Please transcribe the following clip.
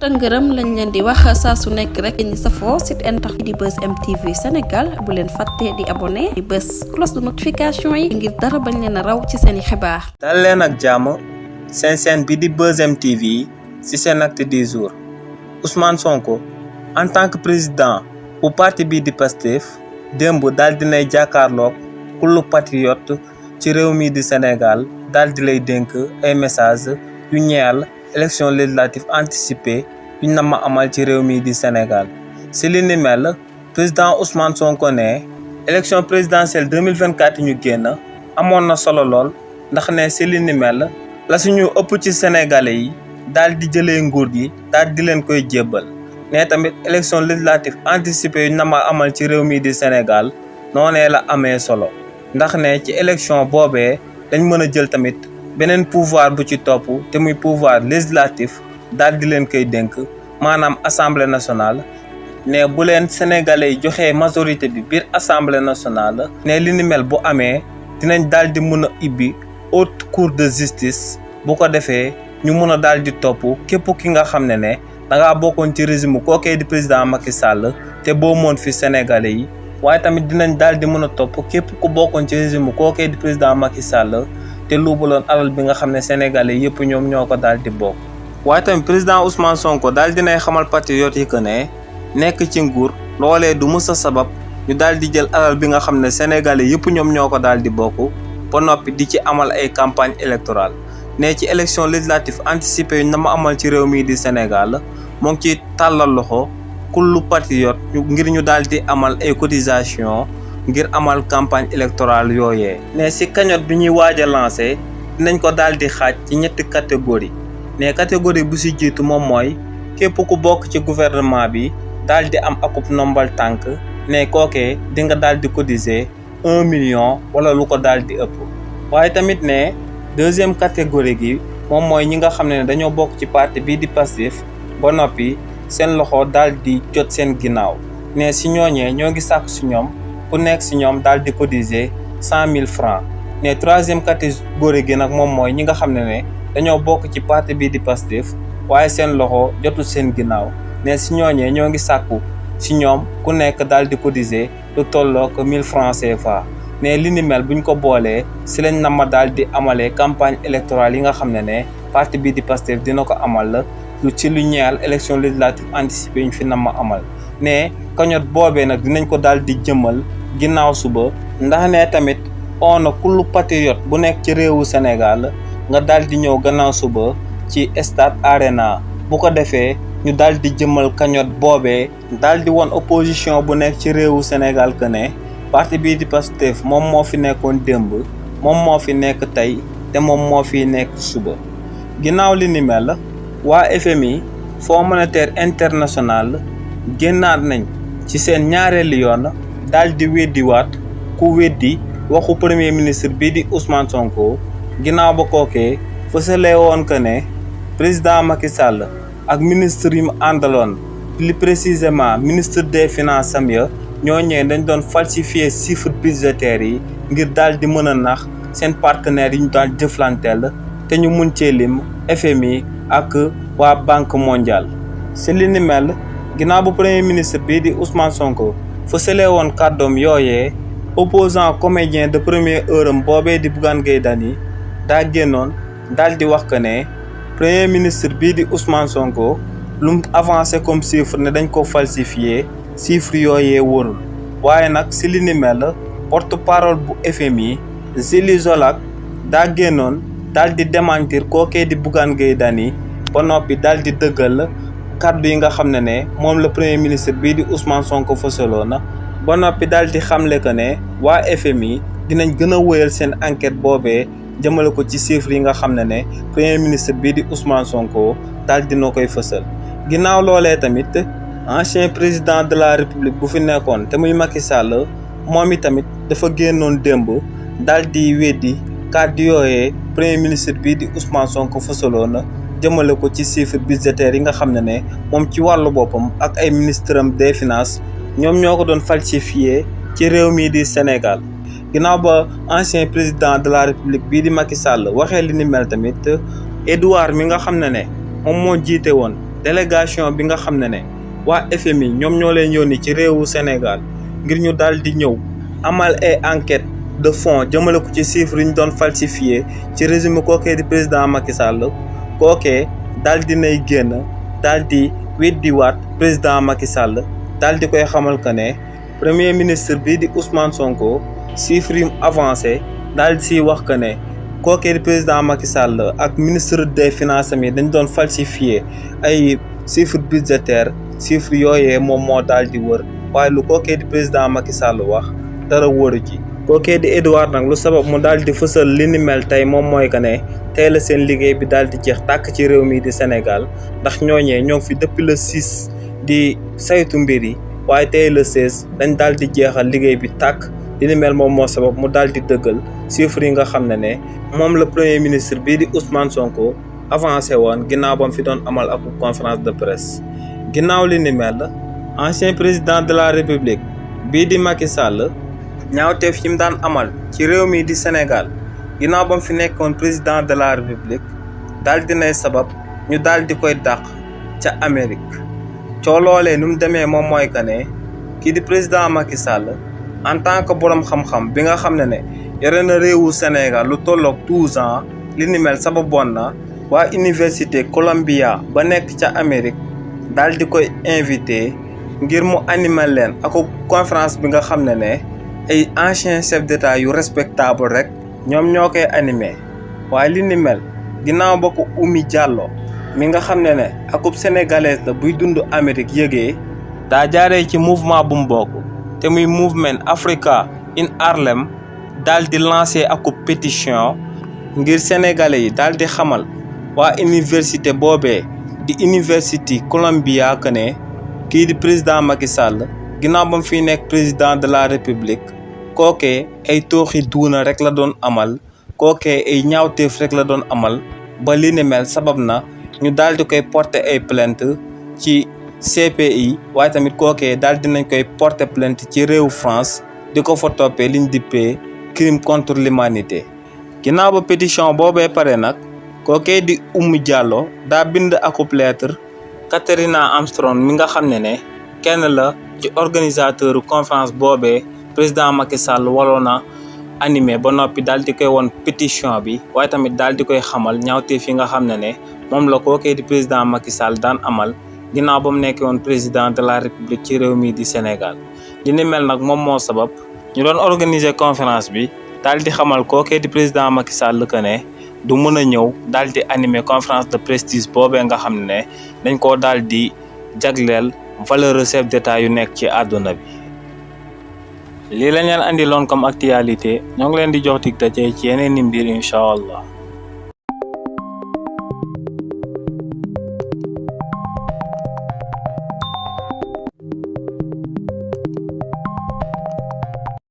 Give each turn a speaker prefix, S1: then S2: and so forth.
S1: ngërëm lañ leen di wax saa su nekk rek ñi safoo site internet di Buzz M TV Sénégal bu leen fàtte di abonné di bës cloche de notification yi ngir dara bañ leen a raw ci seeni xibaar.
S2: dal leen ak jàmm seen chaîne bi di Buzz M TV ci seen acte du jour. Ousmane Sonko en tant que président bu parti bii di Pastef démb daal dinay jàkkaarloog kullu patriote ci réew mi di Sénégal daal di lay dénk ay message yu ñeel élection législative anticipée yu na ma amal ci réew mi di Sénégal. si li ni mel président Ousmane Sonko ne élection présidentielle 2024 ñu génn amoon na solo lool ndax ne si li ni mel la suñu ëpp ci sénégalais yi daal di jëlee nguur gi daal di leen koy jébbal. ne tamit élection législative anticipée yu na ma amal ci réew mi di Sénégal noonee la amee solo ndax ne ci élection boobee dañ mën a jël tamit beneen pouvoir bu ci topp te muy pouvoir législatif daal di leen koy dénk maanaam assemblée nationale. ne bu leen sénégalais yi joxee majorité bi biir assemblée nationale ne li ni mel bu amee dinañ daal di mën a ibbi haute cour de justice bu ko defee ñu mën a daal di topp képp ki nga xam ne dangaa bokkoon ci régime kookee di président Macky Sall te boo moon fi sénégalais yi waaye tamit dinañ daal di mën a topp képp ku bokkoon ci régime kookee di président Macky Sall te luubaloon alal bi nga xam ne sénégalais yëpp ñoom ñoo ko daal di bokk. waaye tamit président Ousmane Sonko daal dinay xamal patriote yi que ne nekk ci nguur loolee du mës a sabab ñu daal di jël alal bi nga xam ne sénégalais yëpp ñoom ñoo ko daal di bokk ba noppi di ci amal ay campagne électorale. ne ci élection législative anticipée yu na ma amal ci réew mii di Sénégal moo ngi ci tàllal loxo kullu patriote ngir ñu daal di amal ay cotisation ngir amal campagne électorale yooyee. ne si cagnotte bi ñuy waaj a lancé dinañ ko daal di xaaj ci ñetti catégorie. ne catégorie bu si jiitu moom mooy képp ku bokk ci gouvernement bi daal di am akub nombal tànk ne kookee di nga daal di cotiser 1 million wala lu ko daal di ëpp. waaye tamit ne deuxième catégorie gi moom mooy ñi nga xam ne dañoo bokk ci parti bii di Pastef ba noppi seen loxo daal di jot seen ginnaaw. ne si ñooñee ñoo ngi sàkk si ñoom ku nekk si ñoom daal di cotiser 100 000 francs. ne troisième catégorie gi nag moom mooy ñi nga xam ne dañoo bokk ci parti bii di Pastef waaye seen loxo jotul seen ginnaaw. ne si ñooñee ñoo ngi sàkku si ñoom ku nekk daal di cotiser lu tollook 1000 francs CFA. ne li ni mel buñ ko boolee si lañ na ma daal di amalee campagne électorale yi nga xam ne parti bii di Pastef dina ko amal lu ci lu ñeel élection législative anticipée ñu fi na ma amal. ne cagnotte boobee nag dinañ ko daal di jëmal ginnaaw suba ndax ne tamit on a kullu patriote bu nekk ci réewu Sénégal nga daal di ñëw gannaaw suba ci stade Arena bu ko defee ñu daal di jëmal cagnotte boobee daal di won opposition bu nekk ci réewu Sénégal que ne parti bii di Pastef moom moo fi nekkoon démb moom moo fi nekk tey te moom moo fi nekk suba. ginnaaw li ni mel waa FMI Fonds monétaire international génnaat nañ ci seen ñaareelu yoon daal di weddiwaat ku weddi waxu premier ministre bii di Ousmane Sonko ginnaaw ba kookee fësale woon que ne président Macky Sall ak ministre yi mu àndaloon plus précisément ministre des finances Samia ñooñee dañ doon falsifier chiffre budgétaire yi ngir daal di mën a nax seen partenaires yi ñu daal jëflanteel te ñu mun cee lim FMI ak waa banque mondiale. si li ni mel ginnaaw bu premier ministre bii di Ousmane Sonko fësale woon kàddoom yooyee opposant comédien de première heure am boobee di Bougane Gueye Dany daa génnoon daal di wax que ne premier ministre bii di Ousmane Sonko lu mu avancé comme chiffre ne dañ ko falsifié chiffre yooyee wóorul. waaye nag si li ni mel porte parole bu FMI Zili Zolak daa génnoon daal di démentir kookee di Bougane Gueye Dany ba noppi daal di dëggal kàddu yi nga xam ne moom la premier ministre bii di Ousmane Sonko fësaloo na ba noppi daal di xamle que ne waa FMI dinañ gën a wóyal seen enquête boobee jëmale ko ci chiffres yi nga xam ne premier ministre bii di Ousmane Sonko daal dina koy fësal. ginnaaw loolee tamit ancien président de la république bu fi nekkoon te muy Macky Sall moom i tamit dafa génnoon démb daal di weddi kàddu yooyee premier ministre bii di Ousmane Sonko fësaloo na jëmale ko ci chiffre budgétaire yi nga xam ne moom ci wàllu boppam ak ay ministre am des finances ñoom ñoo ko doon falsifié ci réew mii di Sénégal. ginnaaw ba ancien président de la république bii di Macky Sall waxee li ni mel tamit Edouard mi nga xam ne moom moo jiite woon délégation bi nga xam ne waa FMI ñoom ñoo leen yónni ci réewu Sénégal ngir ñu daal di ñëw amal ay enquête de fond jëmale ko ci chiffres yi ñu doon falsifié ci régime kookee di président Macky Sall kookee daal di nay génn daal di weddiwaat président Macky Sall daal di koy xamal que ne premier ministre bii di Ousmane Sonko chiffres yi avancé daal di siy wax que ne kookee di président Macky Sall ak ministre des finances mi dañ doon falsifié ay chiffres budgétaires chiffres yooyee moom moo daal di wër waaye lu kookee di président Macky Sall wax dara wëru ci. kookee di Edouard nag lu sabab mu daal di fësal li ni mel tey moom mooy que ne tey la seen liggéey bi daal di jeex tàkk ci réew mi di Sénégal ndax ñooñee ñoo ngi fi depuis le 6 di saytu mbir yi waaye tey le 16 dañ daal di jeexal liggéey bi tàkk li ni mel moom moo sabab mu daal di dëggal chiffres yi nga xam ne moom la premier ministre bii di Ousmane Sonko avancé woon ginnaaw ba mu fi doon amal ak conférence de presse. ginnaaw li ni mel ancien président de la république bii di Macky Sall ñaawteef yi mu daan amal ci réew mi di Sénégal ginnaaw ba mu fi nekkoon président de la république daal di nay sabab ñu daal di koy dàq ca Amérique coo loolee nu mu demee moom mooy que ne kii di président Macky Sall en tant que borom xam-xam bi nga xam ne yore na réewu Sénégal lu tolloog 12 ans li ni mel sababoon na waa université Columbia ba nekk ca Amérique daal di koy invité ngir mu animer leen ak conférence bi nga xam ne ay anciens chefs d'état yu respectable rek ñoom ñoo koy animé waaye li ni mel ginnaaw ba ko Oumy Diallo mi nga xam ne akub sénégalaise la buy dund Amérique yëgee daa jaaree ci mouvement bu mu bokk te muy Movement Africa in Harlem daal di lancé akub pétition ngir sénégalais yi daal di xamal waa université boobee di University Columbia que ne kii di président Macky Sall ginnaaw ba mu fiy nekk président de la république kookee ay tooxi duuna rek la doon amal kookee ay ñaawteef rek la doon amal ba li ni mel sabab na ñu daal di koy porter ay plainte ci CPI waaye tamit kookee daal dinañ koy porter plainte ci réewu France di ko fa toppee liñ dippee crime contre l'humanité ginnaaw ba pétition boobee pare nag kookee di Oumy Diallo daa bind akub lettre Catherine Armstrong mi nga xam ne kenn la ci organisateur conférence boobee président Macky Sall waroon na animé ba noppi daal di koy won pétition bi waaye tamit daal di koy xamal ñaawteef yi nga xam ne moom la kookee di président Macky Sall daan amal ginnaaw ba mu nekkee woon président de la république ci réew mi di Sénégal li ni mel nag moom moo sabab ñu doon organiser conférence bi daal di xamal kookee di président Macky Sall que ne du mën a ñëw daal di animer conférence de prestige boobee nga xam ne dañ koo daal di jagleel valeureux chef d'état yu nekk ci àdduna bi. lii la ñu leen andiloon comme actualité ñoo ngi leen di jox dig daje ci yeneen i mbir incha allah.